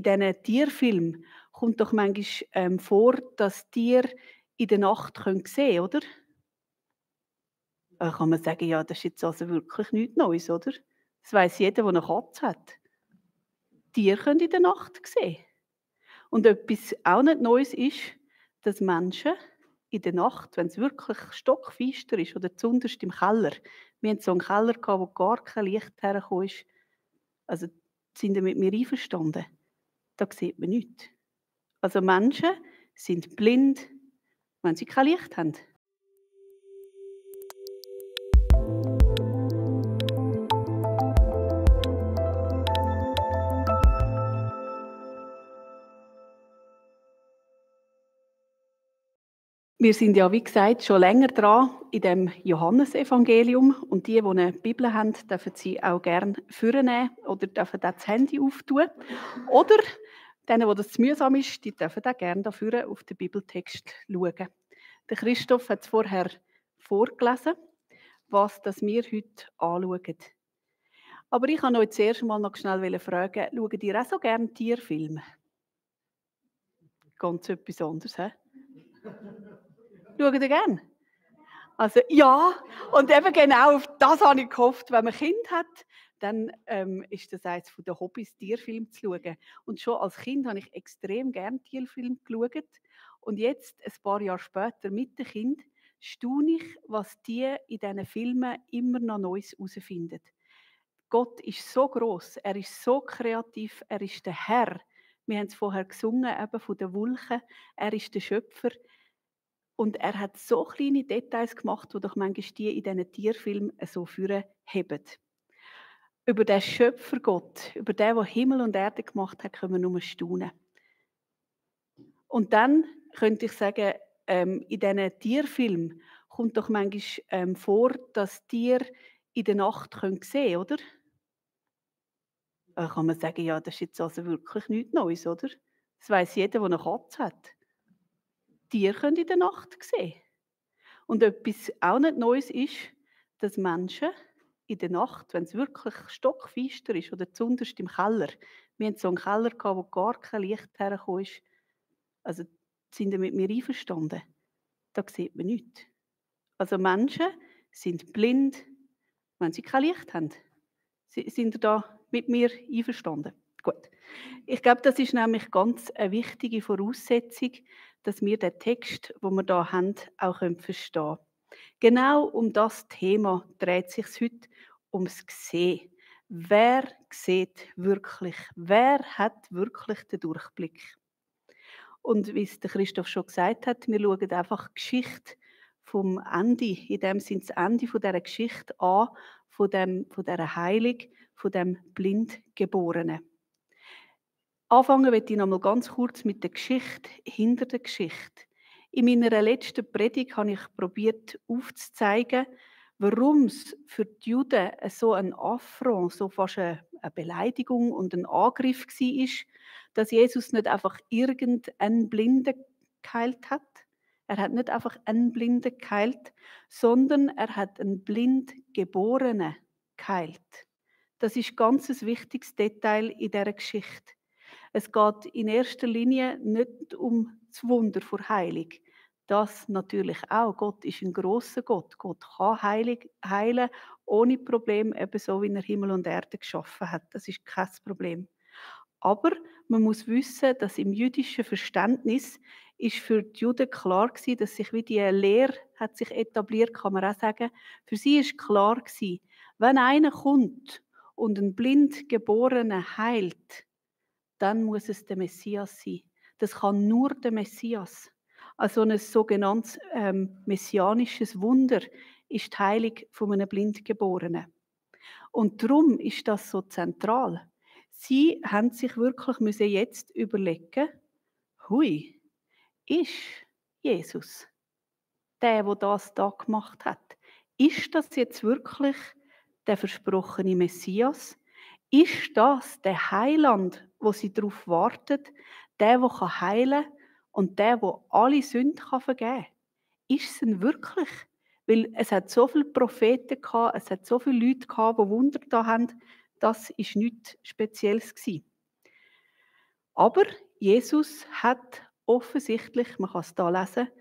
In diesen Tierfilmen kommt doch manchmal vor, dass Tiere in der Nacht sehen können, oder? Da kann man sagen, ja, das ist jetzt also wirklich nichts Neues, oder? Das weiss jeder, der eine Katze hat. Tiere können in der Nacht sehen. Und etwas auch nicht Neues ist, dass Menschen in der Nacht, wenn es wirklich stockfinster ist oder zunderst im Keller, wir hatten so einen Keller, wo gar kein Licht hergekommen ist, also sind Sie mit mir einverstanden? Da sieht man nichts. Also Menschen sind blind, wenn sie kein Licht haben. Wir sind ja, wie gesagt, schon länger dran in dem Johannesevangelium. Und die eine Bibel haben, dürfen sie auch gerne vornehmen oder dürfen auch das Handy auftun. Oder denen, wo das zu mühsam ist, die dürfen auch gerne dafür auf den Bibeltext schauen. Der Christoph hat es vorher vorgelesen, was das wir heute anschauen. Aber ich wollte euch zuerst mal noch schnell fragen, schaut ihr auch so gerne Tierfilme? Ganz etwas anderes, hä? Schaut ihr gerne? Also ja, und eben genau auf das habe ich gehofft. Wenn man ein Kind hat, dann ist das eines der Hobbys, Tierfilme zu schauen. Und schon als Kind habe ich extrem gerne Tierfilme geschaut. Und jetzt, ein paar Jahre später, mit dem Kind, staune ich, was die in diesen Filmen immer noch Neues herausfinden. Gott ist so gross, er ist so kreativ, er ist der Herr. Wir haben es vorher gesungen, eben von den Wulchen. Er ist der Schöpfer. Und er hat so kleine Details gemacht, die doch manchmal die in diesen Tierfilmen so hervorheben. Über den Schöpfergott, über den, der Himmel und Erde gemacht hat, können wir nur staunen. Und dann könnte ich sagen, in diesen Tierfilmen kommt doch manchmal vor, dass Tiere in der Nacht sehen können, oder? Da kann man sagen, ja, das ist jetzt also wirklich nichts Neues, oder? Das weiss jeder, der eine Katze hat. Tiere können in der Nacht sehen. Und etwas auch nicht Neues ist, dass Menschen in der Nacht, wenn es wirklich stockfinster ist oder zunderst im Keller, wir hatten so einen Keller, wo gar kein Licht hergekommen ist, also sind Sie mit mir einverstanden? Da sieht man nichts. Also Menschen sind blind, wenn sie kein Licht haben. Sind Sie da mit mir einverstanden? Gut. Ich glaube, das ist nämlich ganz eine wichtige Voraussetzung, dass wir den Text, den wir da haben, auch verstehen können. Genau um das Thema dreht sich heute ums Sehen. Wer sieht wirklich? Wer hat wirklich den Durchblick? Und wie es der Christoph schon gesagt hat, wir schauen einfach die Geschichte vom Ende, in dem Sinne das Ende von dieser Geschichte an, von dieser Heilung, von dem Blindgeborenen. Anfangen möchte ich noch mal ganz kurz mit der Geschichte hinter der Geschichte. In meiner letzten Predigt habe ich probiert aufzuzeigen, warum es für die Juden so ein Affront, so fast eine Beleidigung und ein Angriff war, dass Jesus nicht einfach irgendeinen Blinden geheilt hat. Er hat nicht einfach einen Blinden geheilt, sondern er hat einen Blindgeborenen geheilt. Das ist ganz ein wichtiges Detail in dieser Geschichte. Es geht in erster Linie nicht um das Wunder vor Heilung. Das natürlich auch. Gott ist ein grosser Gott. Gott kann heilen ohne Problem, ebenso wie er Himmel und Erde geschaffen hat. Das ist kein Problem. Aber man muss wissen, dass im jüdischen Verständnis ist für die Juden klar war, dass sich wie die Lehre hat sich etabliert, kann man auch sagen. Für sie ist klar gewesen, wenn einer kommt und einen Blindgeborenen heilt, dann muss es der Messias sein. Das kann nur der Messias. Also ein sogenanntes messianisches Wunder ist die Heilung von einem Blindgeborenen. Und darum ist das so zentral. Sie haben sich wirklich jetzt überlegen, hui, ist Jesus der das da gemacht hat? Ist das jetzt wirklich der versprochene Messias? Ist das der Heiland, wo sie darauf wartet, der heilen kann und der alle Sünden vergeben kann? Ist es denn wirklich? Weil es hat so viele Propheten gehabt, es hat so viele Leute gehabt, die Wunder da haben. Das war nichts Spezielles gewesen. Aber Jesus hat offensichtlich, man kann es hier lesen,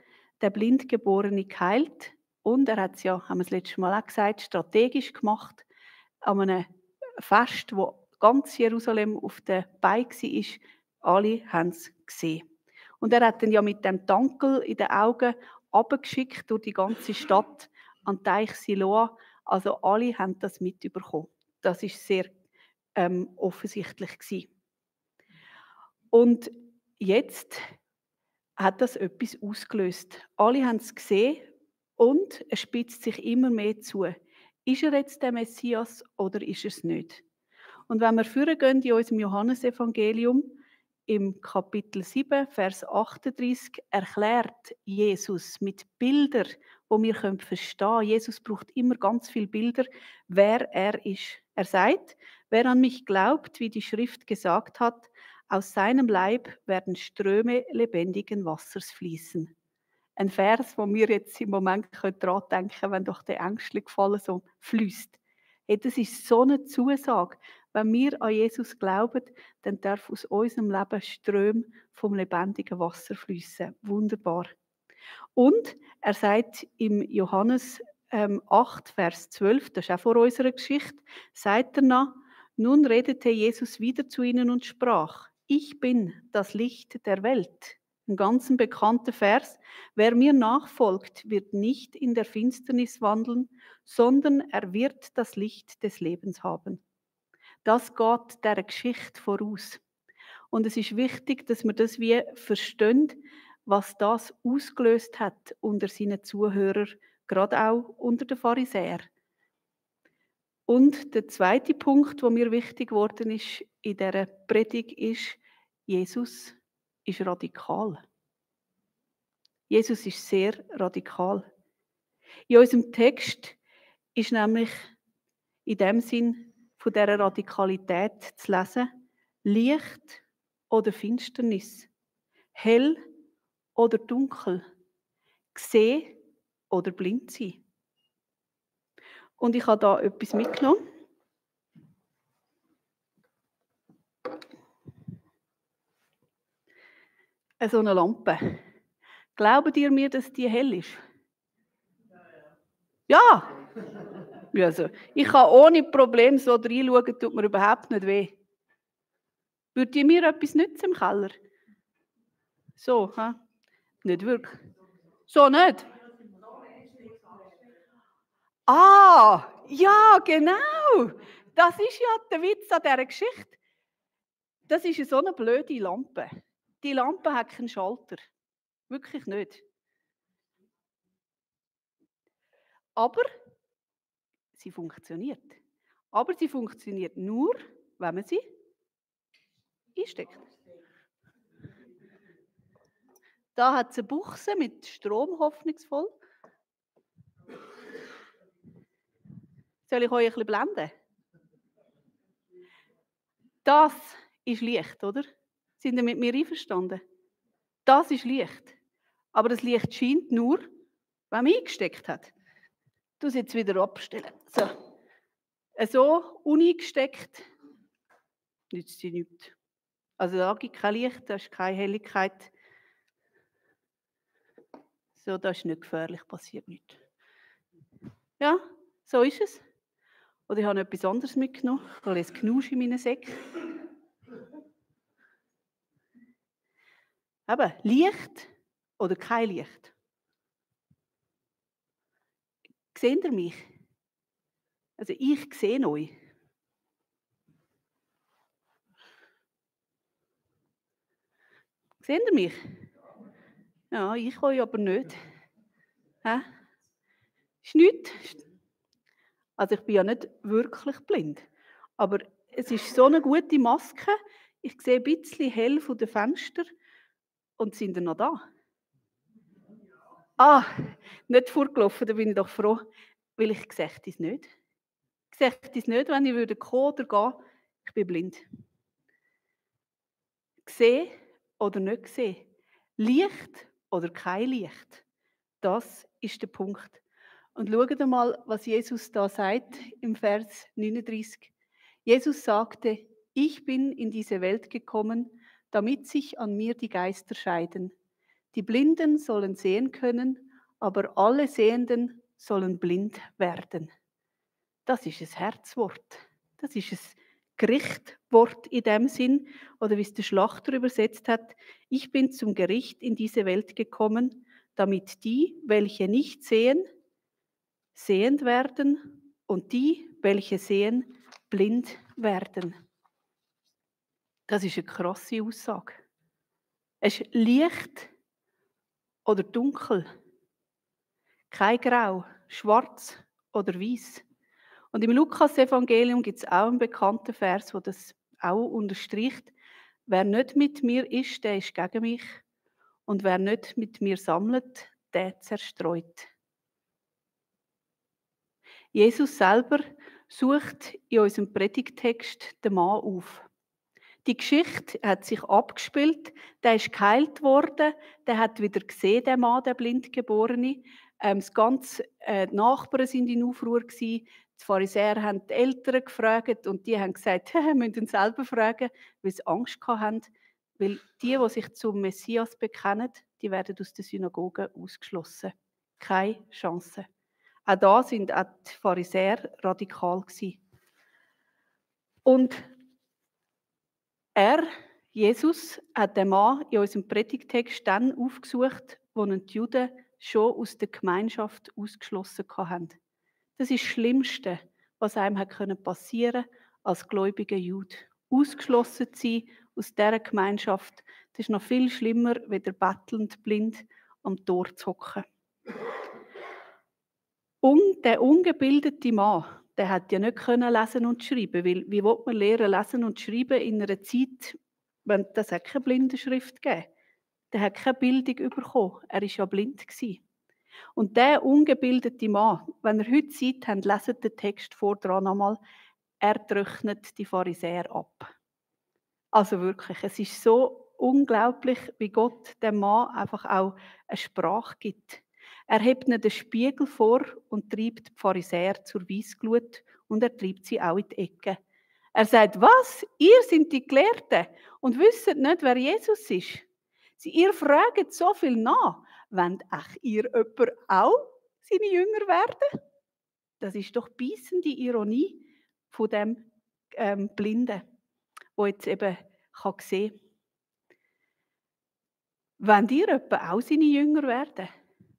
den Blindgeborenen geheilt. Und er hat es ja, haben wir das letzte Mal auch gesagt, strategisch gemacht, an einem Fest, wo ganz Jerusalem auf den Beinen war. Alle haben es gesehen. Und er hat dann ja mit dem Dankel in den Augen abgeschickt durch die ganze Stadt an den Teich Siloa. Also alle haben das mitbekommen. Das ist sehr offensichtlich gewesen. Und jetzt hat das etwas ausgelöst. Alle haben es gesehen und es spitzt sich immer mehr zu. Ist er jetzt der Messias oder ist er es nicht? Und wenn wir vorgehen in unserem Johannesevangelium, im Kapitel 7, Vers 38, erklärt Jesus mit Bildern, die wir verstehen können. Jesus braucht immer ganz viele Bilder, wer er ist. Er sagt, wer an mich glaubt, wie die Schrift gesagt hat, aus seinem Leib werden Ströme lebendigen Wassers fließen. Ein Vers, wo wir jetzt im Moment daran denken können, wenn doch der ängstlich gefallen so fließt. Hey, das ist so eine Zusage. Wenn wir an Jesus glauben, dann darf aus unserem Leben Ströme vom lebendigen Wasser fließen. Wunderbar. Und er sagt im Johannes 8, Vers 12, das ist auch vor unserer Geschichte, sagt er noch, nun redete Jesus wieder zu ihnen und sprach, ich bin das Licht der Welt. Ein ganz bekannter Vers. Wer mir nachfolgt, wird nicht in der Finsternis wandeln, sondern er wird das Licht des Lebens haben. Das geht dieser Geschichte voraus. Und es ist wichtig, dass wir das wie verstehen, was das ausgelöst hat unter seinen Zuhörern, gerade auch unter den Pharisäern. Und der zweite Punkt, der mir wichtig geworden ist in dieser Predigt, ist, Jesus ist radikal. Jesus ist sehr radikal. In unserem Text ist nämlich in dem Sinn von dieser Radikalität zu lesen, Licht oder Finsternis, hell oder dunkel, sehen oder blind sein. Und ich habe da etwas mitgenommen. So eine Lampe. Glaubt ihr mir, dass die hell ist? Ja! Also, ich kann ohne Probleme so reinschauen, tut mir überhaupt nicht weh. Würde die mir etwas nützen im Keller? So, hä? Nicht wirklich. So nicht? Ah, ja, genau. Das ist ja der Witz an dieser Geschichte. Das ist so eine blöde Lampe. Die Lampe hat keinen Schalter. Wirklich nicht. Aber sie funktioniert. Aber sie funktioniert nur, wenn man sie einsteckt. Da hat es eine Buchse mit Strom, hoffnungsvoll. Soll ich euch ein bisschen blenden? Das ist Licht, oder? Sind ihr mit mir einverstanden? Das ist Licht. Aber das Licht scheint nur, wenn man eingesteckt hat. Ich tue es jetzt wieder abstellen. So uneingesteckt nützt sie nichts. Also da gibt es kein Licht, da ist keine Helligkeit. So, das ist nicht gefährlich, passiert nichts. Ja, so ist es. Oder ich habe etwas anderes mitgenommen. Ich habe jetzt Knusch in meinen Säcken. Eben, Licht oder kein Licht. Seht ihr mich? Also ich sehe euch. Seht ihr mich? Ja, ich euch aber nicht. Hä? Ist nichts. Also ich bin ja nicht wirklich blind. Aber es ist so eine gute Maske. Ich sehe ein bisschen hell von den Fenstern. Und sind ihr noch da? Ah, nicht vorgelaufen, da bin ich doch froh. Weil ich sehe es nicht. Ich sehe es nicht, wenn ich kommen oder gehen. Ich bin blind. Sehen oder nicht sehen. Licht oder kein Licht. Das ist der Punkt. Und schaut mal, was Jesus da sagt im Vers 39. Jesus sagte, ich bin in diese Welt gekommen, damit sich an mir die Geister scheiden. Die Blinden sollen sehen können, aber alle Sehenden sollen blind werden. Das ist ein Herzwort. Das ist ein Gerichtwort in dem Sinn, oder wie es der Schlachter übersetzt hat: Ich bin zum Gericht in diese Welt gekommen, damit die, welche nicht sehen, sehend werden und die, welche sehen, blind werden. Das ist eine krasse Aussage. Es ist Licht oder dunkel, kein Grau, schwarz oder weiß. Und im Lukas-Evangelium gibt es auch einen bekannten Vers, der das auch unterstreicht. Wer nicht mit mir ist, der ist gegen mich. Und wer nicht mit mir sammelt, der zerstreut. Jesus selber sucht in unserem Predigttext den Mann auf. Die Geschichte hat sich abgespielt, der ist geheilt worden, der hat wieder gesehen, der Mann, der Blindgeborene. Die Nachbarn waren in Aufruhr gewesen. Die Pharisäer haben die Eltern gefragt und die haben gesagt, wir müssen ihn selber fragen, weil sie Angst hatten. Weil die sich zum Messias bekennen, die werden aus der Synagoge ausgeschlossen. Keine Chance. Auch da sind auch die Pharisäer radikal gewesen. Und Jesus, hat den Mann in unserem Predigtext dann aufgesucht, wo ihn die Juden schon aus der Gemeinschaft ausgeschlossen hatten. Das ist das Schlimmste, was einem passieren konnte als gläubiger Jude. Ausgeschlossen zu sein aus dieser Gemeinschaft, das ist noch viel schlimmer, weder bettelnd, blind am Tor zu hocken. Und der ungebildete Mann, der hat ja nicht lesen und schreiben, weil wie will man lernen, lesen und schreiben in einer Zeit, wenn das hat keine Blindenschrift gegeben. Der hat keine Bildung bekommen. Er war ja blind gewesen. Und der ungebildete Mann, wenn ihr heute Zeit habt, leset den Text vor dran einmal, er trocknet die Pharisäer ab. Also wirklich, es ist so unglaublich, wie Gott dem Mann einfach auch eine Sprache gibt. Er hebt ihnen den Spiegel vor und treibt die Pharisäer zur Weissglut und er treibt sie auch in die Ecke. Er sagt, was? Ihr seid die Gelehrten und wisst nicht, wer Jesus ist. Ihr fragt so viel nach. Wollt ihr jemand auch seine Jünger werden? Das ist doch beissende Ironie von dem Blinden, der jetzt eben sehen kann. Wollt ihr etwa auch seine Jünger werden?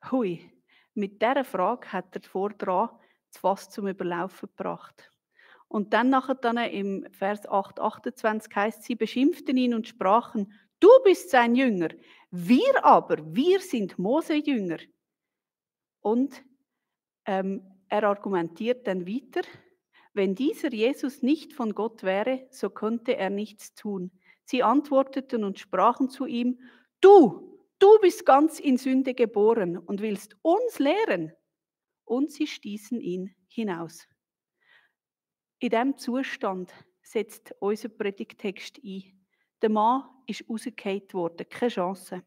Hui, mit dieser Frage hat er vordran das Fass zum Überlaufen gebracht. Und dann nachher im Vers 8, 28 heißt, sie beschimpften ihn und sprachen, du bist sein Jünger, wir sind Mose-Jünger. Und er argumentiert dann weiter, wenn dieser Jesus nicht von Gott wäre, so könnte er nichts tun. Sie antworteten und sprachen zu ihm, du bist ganz in Sünde geboren und willst uns lehren. Und sie stießen ihn hinaus. In diesem Zustand setzt unser Predigtext ein. Der Mann ist rausgefallen worden, keine Chance.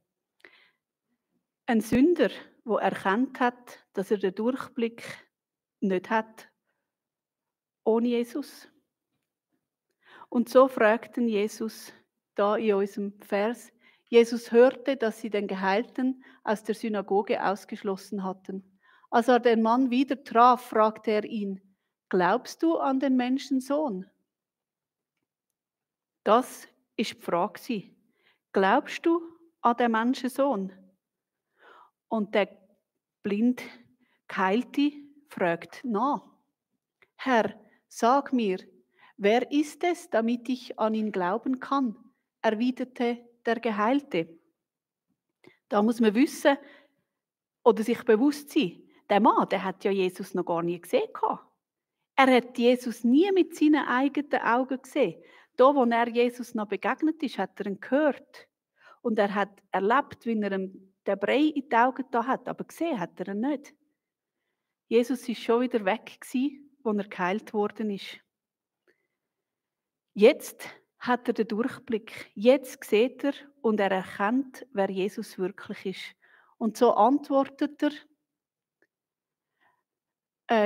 Ein Sünder, der erkannt hat, dass er den Durchblick nicht hat ohne Jesus. Und so fragten Jesus da in unserem Vers, Jesus hörte, dass sie den Geheilten aus der Synagoge ausgeschlossen hatten. Als er den Mann wieder traf, fragte er ihn, glaubst du an den Menschensohn? Das war die Frage. Glaubst du an den Menschensohn? Und der blind Geheilte fragt nach. Herr, sag mir, wer ist es, damit ich an ihn glauben kann? Erwiderte der Geheilte. Da muss man wissen oder sich bewusst sein, der Mann, der hat ja Jesus noch gar nie gesehen. Er hat Jesus nie mit seinen eigenen Augen gesehen. Da, wo er Jesus noch begegnet ist, hat er ihn gehört. Und er hat erlebt, wie er ihm den Brei in die Augen da hat, aber gesehen hat er ihn nicht. Jesus ist schon wieder weg gewesen, als er geheilt worden ist. Jetzt hat er den Durchblick. Jetzt sieht er und er erkennt, wer Jesus wirklich ist. Und so antwortet er.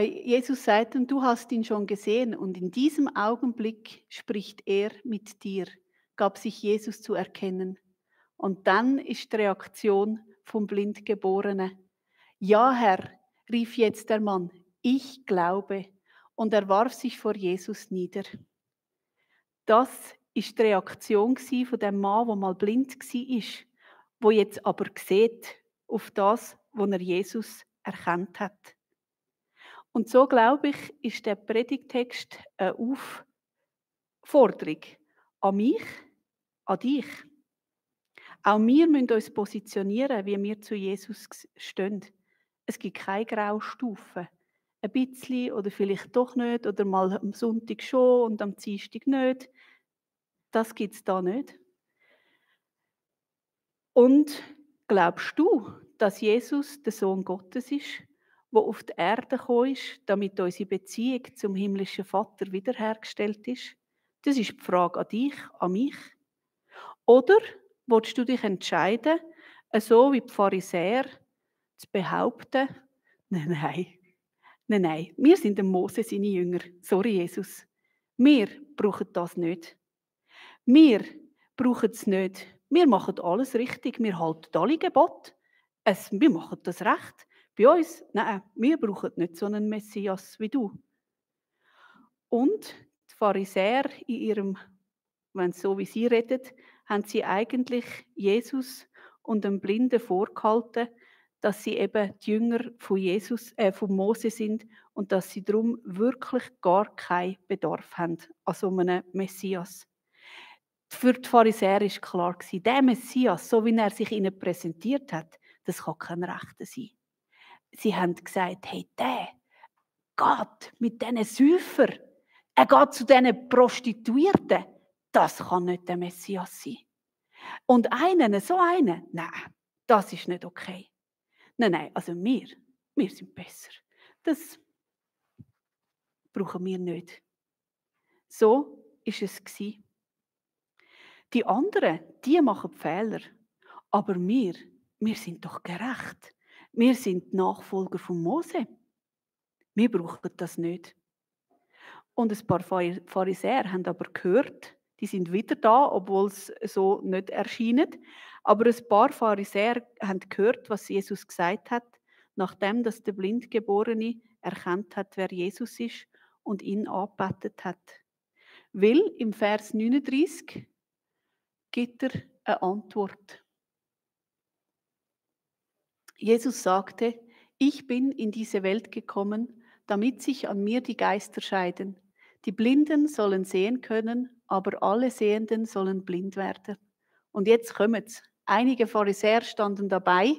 Jesus sagt ihm, du hast ihn schon gesehen und in diesem Augenblick spricht er mit dir. gab sich Jesus zu erkennen. Und dann ist die Reaktion vom Blindgeborenen. Ja, Herr, rief jetzt der Mann, ich glaube. Und er warf sich vor Jesus nieder. Das ist die Reaktion von dem Mann, der mal blind war, wo jetzt aber sieht auf das, was er Jesus erkannt hat. Und so, glaube ich, ist der Predigtext eine Aufforderung an mich, an dich. Auch wir müssen uns positionieren, wie wir zu Jesus stehen. Es gibt keine Graustufen. Ein bisschen oder vielleicht doch nicht oder mal am Sonntag schon und am Dienstag nicht. Das gibt es da nicht. Und glaubst du, dass Jesus der Sohn Gottes ist, der auf die Erde gekommen ist, damit unsere Beziehung zum himmlischen Vater wiederhergestellt ist? Das ist die Frage an dich, an mich. Oder willst du dich entscheiden, so wie die Pharisäer, zu behaupten, nein, wir sind der Mose seine Jünger. Sorry, Jesus. Wir brauchen das nicht. Wir brauchen es nicht. Wir machen alles richtig. Wir halten alle Gebote. Wir machen das recht. Bei uns, nein, wir brauchen nicht so einen Messias wie du. Und die Pharisäer in ihrem, wenn so wie sie reden, haben sie eigentlich Jesus und dem Blinden vorgehalten, dass sie eben die Jünger von Mose sind und dass sie darum wirklich gar keinen Bedarf haben an so einem Messias. Für die Pharisäer war klar, der Messias, so wie er sich ihnen präsentiert hat, das kann kein Rechter sein. Sie haben gesagt, hey, der geht mit diesen Säufern, er geht zu diesen Prostituierten, das kann nicht der Messias sein. Und so einen, nein, das ist nicht okay. Nein, also wir sind besser. Das brauchen wir nicht. So war es. Die anderen, die machen Fehler. Aber wir sind doch gerecht. Wir sind die Nachfolger von Mose. Wir brauchen das nicht. Und ein paar Pharisäer haben aber gehört, die sind wieder da, obwohl es so nicht erscheint. Aber ein paar Pharisäer haben gehört, was Jesus gesagt hat, nachdem dass der Blindgeborene erkannt hat, wer Jesus ist und ihn angebetet hat. Weil im Vers 39 gibt er eine Antwort. Jesus sagte, ich bin in diese Welt gekommen, damit sich an mir die Geister scheiden. Die Blinden sollen sehen können, aber alle Sehenden sollen blind werden. Und jetzt kommt's. Einige Pharisäer standen dabei,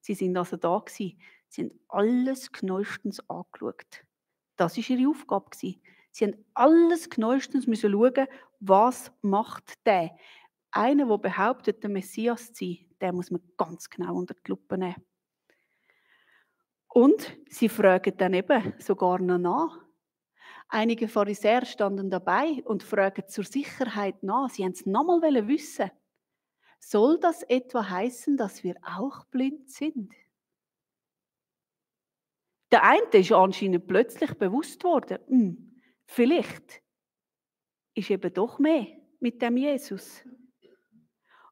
sie sind also da gewesen, sie haben alles genauestens angeschaut. Das war ihre Aufgabe. Sie haben alles genauestens schauen, was macht der. Einer, der behauptet, der Messias zu sein, den muss man ganz genau unter die Lupe nehmen. Und sie fragen dann eben sogar noch nach. Einige Pharisäer standen dabei und fragen zur Sicherheit nach. Sie wollten es nochmal wissen. Soll das etwa heißen, dass wir auch blind sind? Der eine ist anscheinend plötzlich bewusst worden, vielleicht ist eben doch mehr mit dem Jesus.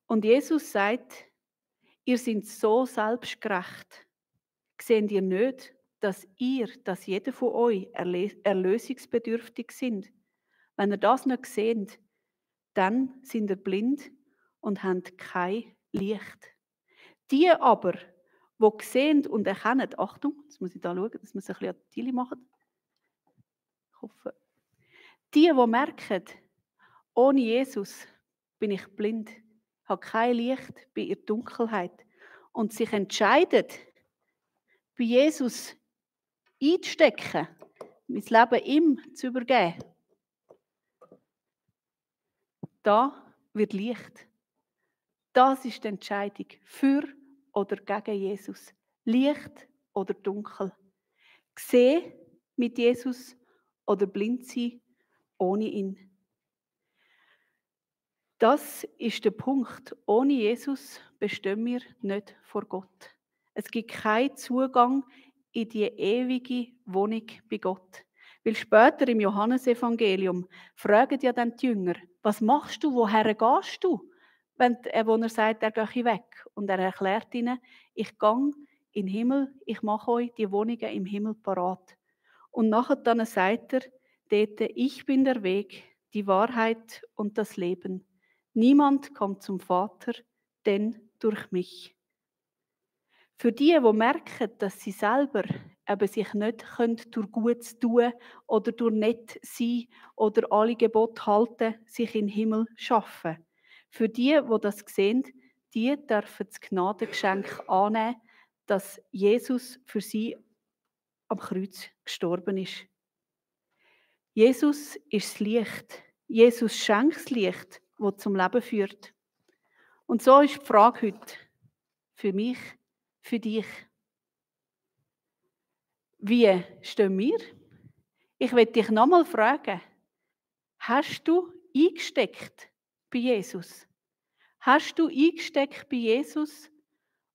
Und Jesus sagt, ihr seid so selbstgerecht. Seht ihr nicht, dass jeder von euch erlösungsbedürftig sind? Wenn ihr das nicht seht, dann sind ihr blind und habt kein Licht. Die aber, die sehen und erkennen, Achtung, jetzt muss ich da schauen, dass wir es ein bisschen an die Tiele machen. Ich hoffe. Die merken, ohne Jesus bin ich blind, habe kein Licht, bin in Dunkelheit und sich entscheiden, bei Jesus einzustecken, mein Leben ihm zu übergeben, da wird Licht. Das ist die Entscheidung für oder gegen Jesus. Licht oder dunkel. Sehen mit Jesus oder blind sein ohne ihn. Das ist der Punkt. Ohne Jesus bestehen wir nicht vor Gott. Es gibt keinen Zugang in die ewige Wohnung bei Gott. Weil später im Johannesevangelium fragen ja dann die Jünger, Was machst du? Woher gehst du? Wo er sagt, er gehe weg. Und er erklärt ihnen, ich gehe in den Himmel, ich mache euch die Wohnungen im Himmel parat. Und nachher dann sagt er dort, ich bin der Weg, die Wahrheit und das Leben. Niemand kommt zum Vater, denn durch mich. Für die merken, dass sie selber eben sich nicht durch Gutes tun oder durch nett sein oder alle Gebote halten, sich in den Himmel schaffen. Für die das sehen, die dürfen das Gnadengeschenk annehmen, dass Jesus für sie am Kreuz gestorben ist. Jesus ist das Licht. Jesus schenkt das Licht, das zum Leben führt. Und so ist die Frage heute für mich, für dich. Wie stehen wir? Ich will dich nochmal fragen, hast du eingesteckt bei Jesus? Hast du eingesteckt bei Jesus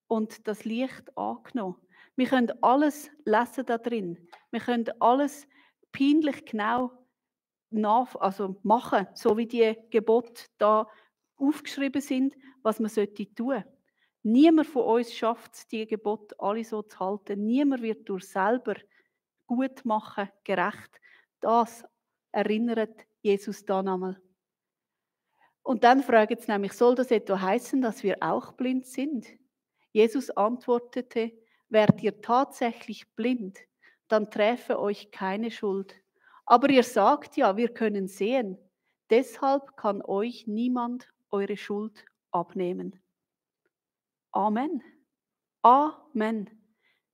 und das Licht angenommen? Wir können alles lesen da drin. Wir können alles peinlich genau machen, so wie die Gebote da aufgeschrieben sind, was man tun sollte. Niemand von uns schafft es, die Gebote alle so zu halten. Niemand wird durch selber gut machen, gerecht. Das erinnert Jesus da nochmal. Und dann fragen sie nämlich, soll das etwa heißen, dass wir auch blind sind? Jesus antwortete, wärt ihr tatsächlich blind, dann träfe euch keine Schuld. Aber ihr sagt ja, wir können sehen. Deshalb kann euch niemand eure Schuld abnehmen. Amen. Amen.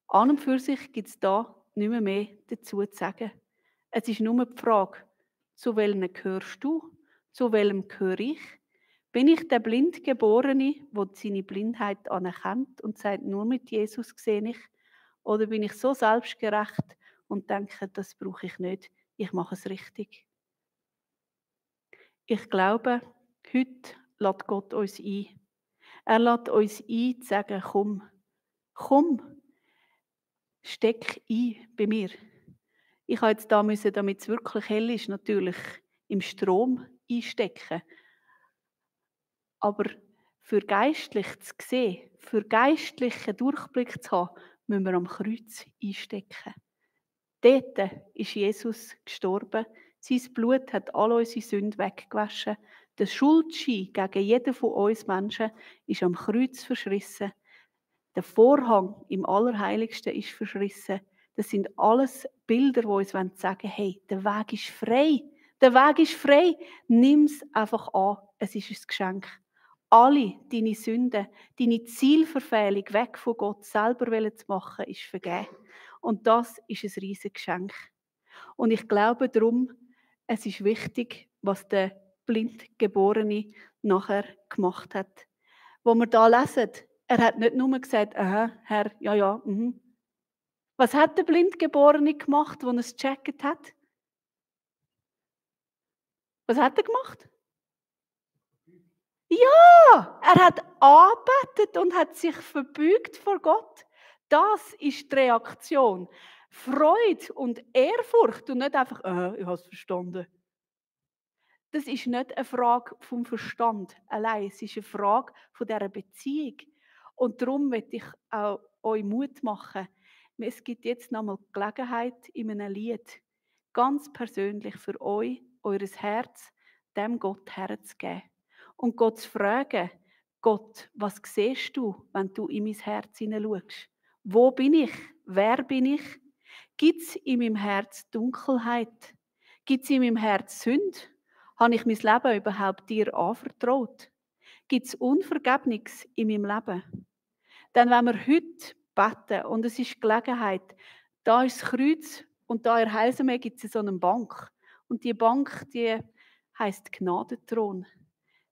An und für sich gibt es da nicht mehr dazu zu sagen. Es ist nur die Frage, zu welchem gehörst du? Zu welchem gehöre ich? Bin ich der Blindgeborene, der seine Blindheit anerkennt und sagt, nur mit Jesus sehe ich? Oder bin ich so selbstgerecht und denke, das brauche ich nicht, ich mache es richtig? Ich glaube, heute lädt Gott uns ein. Er lädt uns ein, zu sagen, komm, steck ein bei mir. Ich habe jetzt da müssen, damit es wirklich hell ist, natürlich im Strom einstecken. Aber für geistlich zu sehen, für geistlichen Durchblick zu haben, müssen wir am Kreuz einstecken. Dort ist Jesus gestorben. Sein Blut hat all unsere Sünden weggewaschen. Der Schuldschein gegen jeden von uns Menschen ist am Kreuz verschrissen. Der Vorhang im Allerheiligsten ist verschrissen. Das sind alles Bilder, die uns sagen wollen, hey, der Weg ist frei. Der Weg ist frei. Nimm es einfach an. Es ist ein Geschenk. Alle deine Sünden, deine Zielverfehlung weg von Gott selber zu machen, ist vergeben. Und das ist ein riesiges Geschenk. Und ich glaube darum, es ist wichtig, was der Blindgeborene nachher gemacht hat. Wo wir da lesen, er hat nicht nur gesagt, aha, Herr, ja. Was hat der Blindgeborene gemacht, als er es gecheckt hat? Was hat er gemacht? Ja, er hat angebetet und hat sich verbeugt vor Gott. Das ist die Reaktion. Freude und Ehrfurcht und nicht einfach, ich habe es verstanden. Das ist nicht eine Frage vom Verstand allein, es ist eine Frage von dieser Beziehung. Und darum möchte ich auch euch Mut machen. Es gibt jetzt nochmal die Gelegenheit in einem Lied, ganz persönlich für euch, eures Herz, dem Gott herzugeben. Und Gott zu fragen, Gott, was siehst du, wenn du in mein Herz hineinschaust? Wo bin ich? Wer bin ich? Gibt es in meinem Herz Dunkelheit? Gibt es in meinem Herz Sünde? Habe ich mein Leben überhaupt dir anvertraut? Gibt es Unvergebnis in meinem Leben? Denn wenn wir heute beten, und es ist Gelegenheit, da ist das Kreuz und da in Heilsame gibt es so eine Bank. Und die Bank, die heisst Gnadenthron.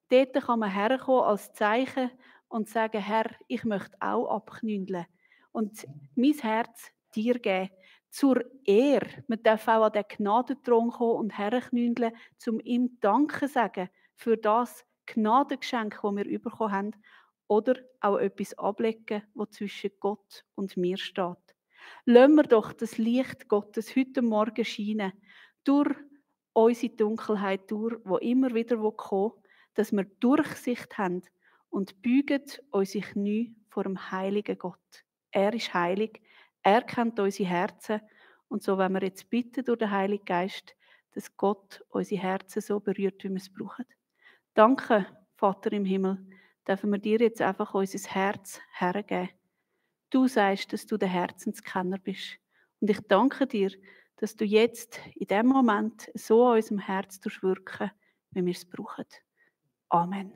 Dort kann man herkommen als Zeichen und sagen, Herr, ich möchte auch abknündeln und mein Herz dir geben. Zur Ehre. Man darf auch an den Gnadenthron kommen und herknündeln, um ihm Danke zu sagen für das Gnadengeschenk, das wir bekommen haben. Oder auch etwas ablegen, das zwischen Gott und mir steht. Lassen wir doch das Licht Gottes heute Morgen scheinen. Durch unsere Dunkelheit durch, die immer wieder kommen will, dass wir Durchsicht haben und beugen unsere Knie vor dem heiligen Gott. Er ist heilig, er kennt unsere Herzen und so wollen wir jetzt bitten durch den Heiligen Geist, dass Gott unsere Herzen so berührt, wie wir es brauchen. Danke, Vater im Himmel, dürfen wir dir jetzt einfach unser Herz hergeben. Du sagst, dass du der Herzenskenner bist. Und ich danke dir, dass du jetzt in diesem Moment so an unserem Herz wirken, wie wir es brauchen. Amen.